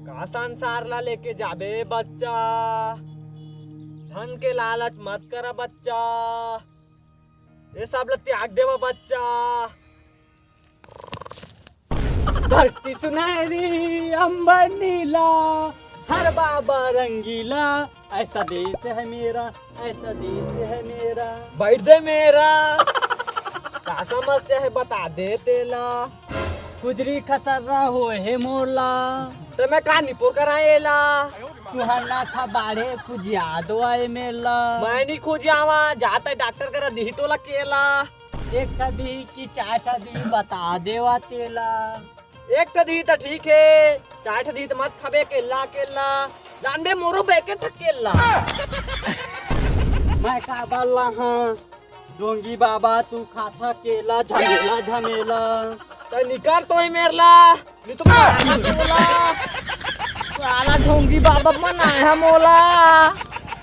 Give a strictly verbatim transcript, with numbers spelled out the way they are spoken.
का संसार ला लेके जाबे बच्चा? धन के लालच मत करा बच्चा, ये सब ला त्याग देवा बच्चा। धरती सुनहरी, अंबर नीला, हर बाबा रंगीला, ऐसा देश है मेरा, ऐसा देश है मेरा। बैठ दे मेरा, का समस्या है बता दे तेला। खुजरी खसर्रा होए हे मोला। त मैं का निपोर करा एला? तुहर ना खा बाढ़े खुजिया दो आए मेला। मैं नी खुजियावा, जाता डॉक्टर करा दिही तोला केला। एक ठा दिही कि चार ठा दिही बता देवा तेला। एक ठा दिही त ठीक हे, चार ठा दिही त मत खाबे केला केला। जानबे मोरो बेके ठकेला। मैं का बल्ला हाँ, ढोंगी बाबा तू खाता केला झमेला झमेला। त निकर तो ही मेरला, नी तो मारना तोला। साला ढोंगी बाबा बनाया मोला।